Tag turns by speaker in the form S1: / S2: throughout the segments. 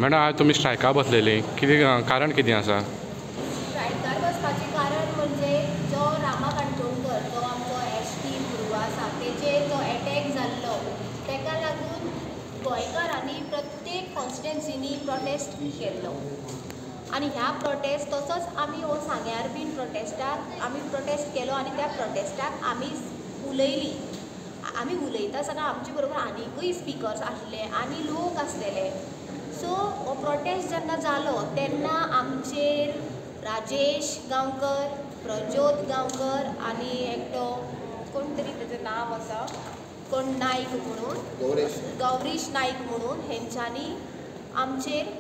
S1: Madam, आज तुमी स्ट्रायकार बसलेली, कितें कारण कितें आसा?
S2: स्ट्रायकार बसपाचें कारण म्हणजे जो रामा काणकोणकर जो आमचो एस टी भुरगो आसा तेजेर जो एटॅक जाल्लो तेका लागून गोंयकारांनी प्रत्येक कॉन्स्टिट्युएन्सीनी प्रोटेस्ट केल्लो आनी ह्या प्रोटेस्ट तसोच आमी हो सांग्यार बीन प्रोटेस्टाक आमी प्रोटेस्ट केलो आनी त्या प्रोटेस्टाक आमी उलयली. आमी उलयता आसतना आमचे बरोबर आनीकूय स्पिकर्स आसले आनी लोक आसलेले. सो हो प्रोटेस्ट जेन्ना जालो तेन्ना आमचेर राजेश गांवकर, प्रज्योत गांवकर आनी एकटो कोण तरी तेजें नांव आसा कोण नायक म्हणून, गौरीश नायक म्हणून, हेंच्यांनी आमचेर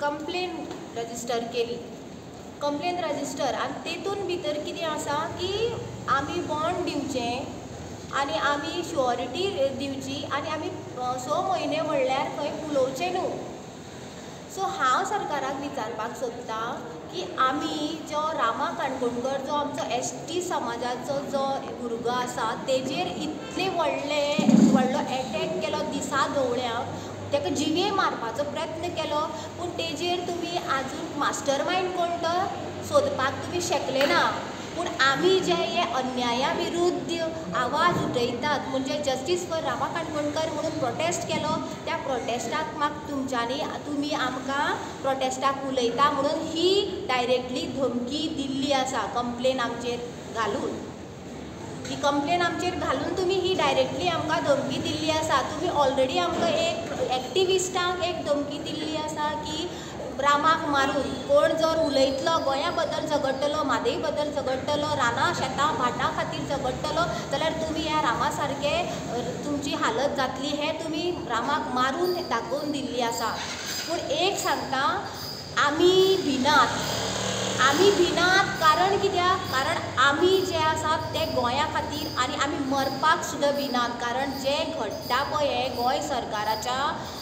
S2: कंप्लेन रजिस्टर केली. कंप्लेन रजिस्टर आनी तेतून भितर कितें आसा की आमी बॉन्ड दिवचें आनी आमी शुअरिटी दिवची आनी आमी 6 म्हयने म्हणल्यार खंय उलोवचें न्हू. सो हांव सरकाराक विचारपाक सोदतां की आमी जो रामा काणकोणकर जो आमचो एस टी समाजाचो जो भुरगो आसा तेजेर इतले व्हडले व्हडलो एटॅक केलो दिसा धवळ्यांक, ताका जिवे मारपाचो प्रयत्न केलो, पूण तेजेर तुमी आजून मास्टर मायंड कोण तो सोदपाक तुमी शकले ना. पूण आमी जे हे अन्याया विरुद्ध आवाज उठयतात म्हणजे जस्टीस फॉर रामा काणकोणकर म्हणून प्रोटेस्ट केलो, त्या प्रोटेस्टाक मात तुमच्यांनी तुमी आमकां प्रोटेस्टाक उलयता म्हणून ही डायरेक्टली धमकी दिल्ली आसा. कंप्लेन आमचेर घालून, ही कंप्लेन आमचेर घालून तुमी ही डायरेक्टली आमकां धमकी दिल्ली आसा. तुमी ऑलरेडी आमकां एक एक्टिविस्टांक एक धमकी दिल्ली आसा की रामाक मारून कोण जर उलयतलो, गोंया बद्दल झगडटलो, म्हादय बद्दल झगडटलो, रानां शेतां भाटां खातीर झगडटलो जाल्यार तुमी ह्या रामा सारके तुमची हालत जातली हें तुमी रामाक मारून दाखोवन दिल्ली आसा. पूण एक सांगता, आमी भिनात. आमी भिनात कारण कित्याक? कारण आमी जे आसात ते गोंया खातीर आनी आमी मरपाक सुद्दां भिनात. कारण जें घडटा पळय हें गोंय सरकाराच्या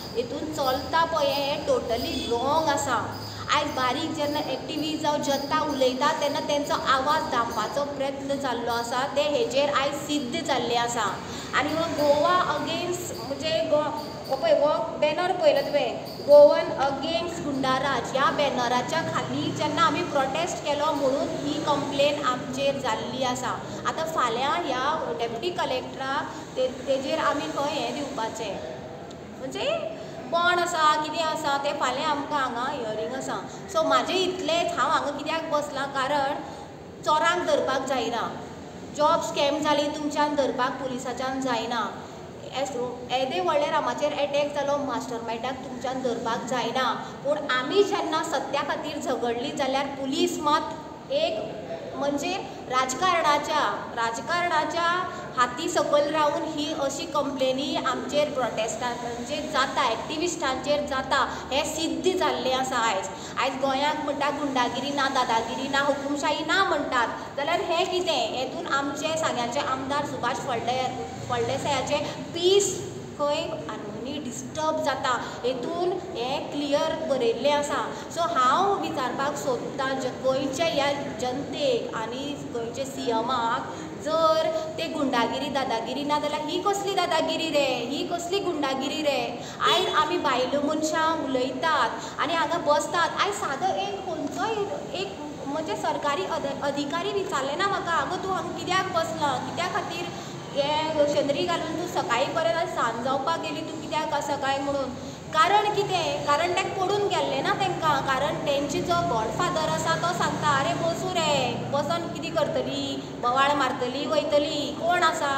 S2: हेतून चलता पळय हें टोटली रॉंग आसा. आयज बारीक जेन्ना एक्टिविस्ट जावं जनता उलयता तेन्ना तेंचो आवाज दामपाचो प्रयत्न जाल्लो आसा, ते हेजेर आयज सिद्ध जाल्लें आसा. आनी हो गोवा अगेन्स्ट म्हणजे हो पळय हो बॅनर पळयलो तुवें, गोवन अगेन्स्ट गुंडाराज, ह्या बॅनराच्या खाली जेन्ना आमी प्रोटेस्ट केलो म्हणून ही कंप्लेन आमचेर जाल्ली आसा. आतां फाल्यां ह्या डेप्युटी कलेक्टराक तेजेर आमी खंय हें दिवपाचें म्हणजे बॉन्ड आसा कितें आसा तें फाल्यां आमकां हांगा हियरींग आसा. सो म्हाजें इतलेंच, हांव हांगा कित्याक बसलां कारण चोरांक धरपाक जायना, जॉब स्कॅम जाली तुमच्यान धरपाक पुलिसाच्यान जायना, येदे व्हडले रामाचेर एटॅक जालो मास्टर मायंडाक तुमच्यान धरपाक जायना. पूण आमी जेन्ना सत्या खातीर झगडली जाल्यार पुलीस मात एक म्हणजे राजकारणाच्या हाती सकयल रावन ही अशी कंप्लेनी आमचेर प्रोटेस्टांचेर जाता, एक्टिविस्टांचेर जाता हें सिद्ध जाल्लें आसा. आयज आयज गोंयांक म्हणटा गुंडागिरी ना, दादागिरी ना, हुकुमशाही ना म्हणटात, जाल्यार हें कितें? हेतून आमचे सांग्याचे आमदार सुभाष फळदेसायाचे पीस खंय हार्मोनी डिस्टर्ब जाता हेतून हें क्लियर बरयल्लें आसा. सो हांव विचारपाक सोदतां गोंयच्या ह्या जनतेक आनी गोंयच्या सीएमाक, जर ते गुंडागिरी दादागिरी ना जाल्यार ही कसली दादागिरी रे, ही कसली गुंडागिरी रे? आयज आमी बायलो मनशां उलयतात आनी हांगा बसतात. आयज सादो एक खंयचोय एक म्हणजे सरकारी अधिकारी विचारलें ना म्हाका, आगो तूं हांगा कित्याक बसलां, कित्या खातीर हे शेंदरी घालून तूं सकाळीं पर्यंत आयज सांज जावपाक गेली, तूं कित्याक आसा काय म्हणून. कारण कितें? कारण तें पडून गेल्लें ना तेंकां. कारण तेंची जो गॉडफादर आसा तो सांगता, आरे बसूं रे, बसोन कितें करतली, बोवाळ मारतली वयतली, कोण आसा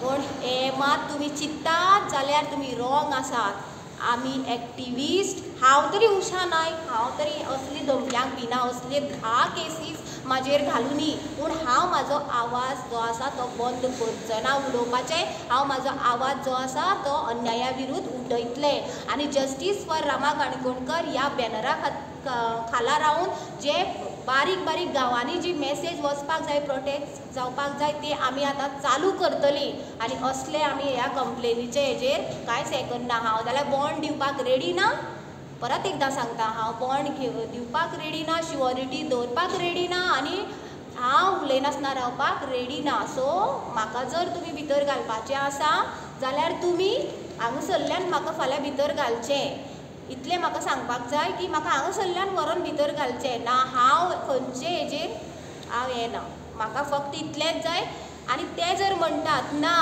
S2: कोण. हें मात तुमी चिंत्तात जाल्यार तुमी रॉंग आसात. आमी एक्टिविस्ट, हांव तरी उषा नायक, हांव तरी असली धमक्यांक भिना, असले 10 केसीस म्हाजेर घालुनी, पूण हांव म्हाजो आवाज जो आसा तो बंद करचो ना उलोवपाचें. हांव म्हाजो आवाज जो आसा तो अन्याया विरुद्ध उठयतलें आनी जस्टीस फॉर रामा काणकोणकर ह्या बॅनरा खाला रावन जे बारीक बारीक गांवांनी जी मॅसेज वचपाक जाय, प्रोटेस्ट जावपाक जाय, ते आमी आतां चालू करतली. आनी असले आमी ह्या कंप्लेनीचे हेजेर कांयच हें करना. हांव जाल्यार बॉन्ड दिवपाक रेडी ना, परत एकदां सांगता, हांव बॉन्ड दिवपाक रेडी ना, शुअरिटी दवरपाक रेडी ना आनी हांव उलयनासतना रावपाक रेडी ना. सो म्हाका जर तुमी भितर घालपाचें आसा जाल्यार तुमी हांगासरल्यान म्हाका फाल्यां भितर घालचें. इतलें म्हाका सांगपाक जाय की म्हाका हांगासरल्यान व्हरोन भितर घालचें ना, हांव खंयचे हेजेर हांव येना, म्हाका फक्त इतलेंच जाय. आनी ते जर म्हणटात ना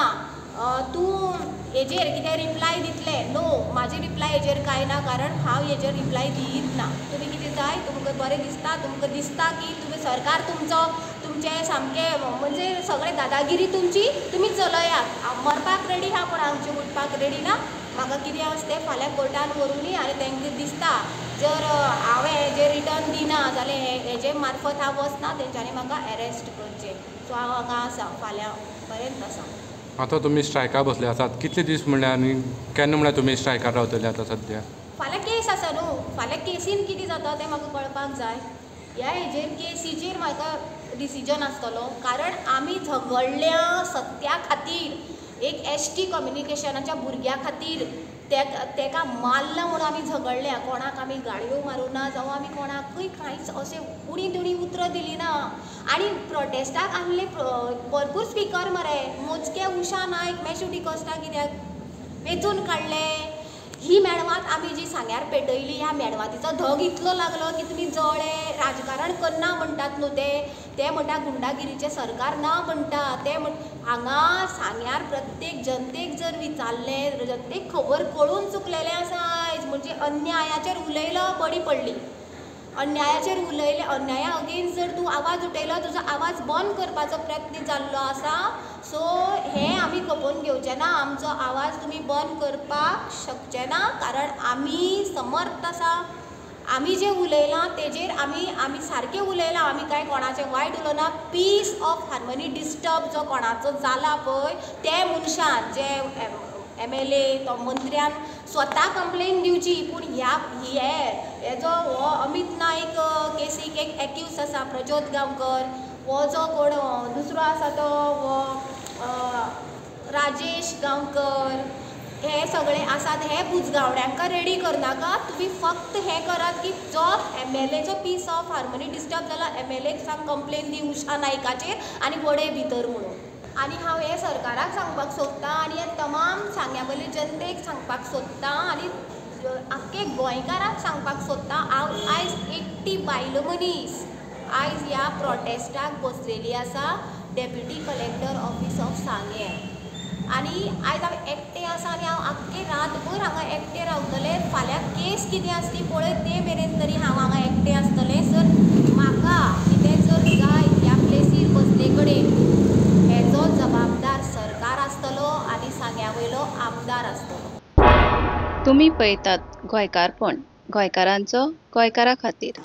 S2: तूं हेजेर कितें रिप्लाय दितलें, नो, म्हाजी रिप्लाय हेजेर कांय ना, कारण हांव हेजेर रिप्लाय दियीत ना. तुमी कितें जाय, तुमकां बरें दिसता, तुमकां दिसता की तुमी सरकार तुमचो तुमचें सामकें म्हणजे सगळें दादागिरी तुमची तुमी चलयात. हांव मरपाक रेडी आहा पूण हांगचें उठपाक रेडी ना. म्हाका कितें आसा तें फाल्यां कोर्टान व्हरूनी आनी तांकां दिसता जर हांवें हेजेर रिटर्न दिना जाल्यार हेजे मार्फत हांव वचना, तेंच्यांनी म्हाका एरेस्ट करचें. सो हांव हांगा आसा, फाल्यां पर्यंत आसा.
S1: आतां तुमी स्ट्रायकार बसले आसात, कितले दीस म्हणल्यार आनी केन्ना म्हणल्यार तुमी स्ट्रायकार रावतले आतां सद्या?
S2: फाल्यां केस आसा न्हू, फाल्यां केसीन कितें जाता तें म्हाका कळपाक जाय. ह्या हेजेर केसीचेर म्हाका डिसिजन आसतलो, कारण आमी झगडल्या सत्या खातीर, एक एस टी कम्युनिकेशनाच्या भुरग्या खातीर तेका मारला म्हणून आमी झगडल्या. कोणाक आमी गाळयो मारूं ना, जावं आमी कोणाकूय कांयच अशें उणी दुणी उतरां दिलीं ना. आनी प्रोटेस्टाक आहले भरपूर स्पिकर मरे, मोजके उषा नायक, मेशू डिकोस्टा कित्याक वेंचून काडले. ही मेणवात आमी जी सांग्यार पेटयली, ह्या मेणवातीचो धग इतलो लागलो की तुमी जळ्ळे. राजकारण करना म्हणटात न्हू ते, ते म्हणटा गुंडागिरीचें सरकार ना म्हणटा ते. हांगा सांग्यार प्रत्येक जनतेक जर विचारलें, जनतेक खबर कळून चुकलेलें आसा आयज. म्हणजे अन्यायाचेर उलयलो बडी पडली, अन्यायाचेर उलयलें, अन्याया अगेन्स्ट जर तूं आवाज उठयलो तुजो आवाज बंद करपाचो प्रयत्न जाल्लो आसा. सो हें आमी खपोवन घेवचें ना, आमचो आवाज तुमी बंद करपाक शकचे ना, कारण आमी समर्थ आसा. आमी जें उलयलां तेजेर आमी आमी सारकें उलयलां, आमी कांय कोणाचें वायट उलोवना. पीस ऑफ हार्मनी डिस्टर्ब जो कोणाचो जाला पळय ते मनशान, जे MLA तो मंत्र्यान स्वता कंप्लेन दिवची. पूण ह्या हे हेजो हो अमीत नायक केसीक एक एक्यूज आसा, प्रज्योत गांवकर, हो जो कोण दुसरो आसा तो हो राजेश गांवकर, हे सगळे आसात. हे बुजगावण्यांका रेडी करनाका तुमी, फक्त हें करात की जो MLAचो पीस ऑफ हार्मनी डिस्टर्ब जाला, MLAक सांग कंप्लेन दी उषा नायकाचेर आनी वडय भितर म्हणून. आनी हांव हें सरकाराक सांगपाक सोदतां आनी हे तमाम सांग्या वयले जनतेक सांगपाक सोदतां आनी आख्खे गोंयकाराक सांगपाक सोदतां, हांव आयज एकटी बायल मनीस आयज ह्या प्रोटेस्टाक बसलेली आसा डेप्युटी कलेक्टर ऑफिस ऑफ सांगें. आनी आयज हांव एकटें आसा आनी हांव आख्खें रातभर हांगा एकटें रावतलें. फाल्यां केस कितें आसली पळय ते मेरेन तरी हांव हांगा एकटें आसतलें. सर म्हाका कितें जर जाय ह्या प्लेसीर बसले कडेन हेजो जबाबदार सरकार आसतलो आनी सांग्या वयलो आमदार आसतलो.
S3: तुमी पळयतात गोंयकारपण, गोंयकारांचो गोंयकारा खातीर.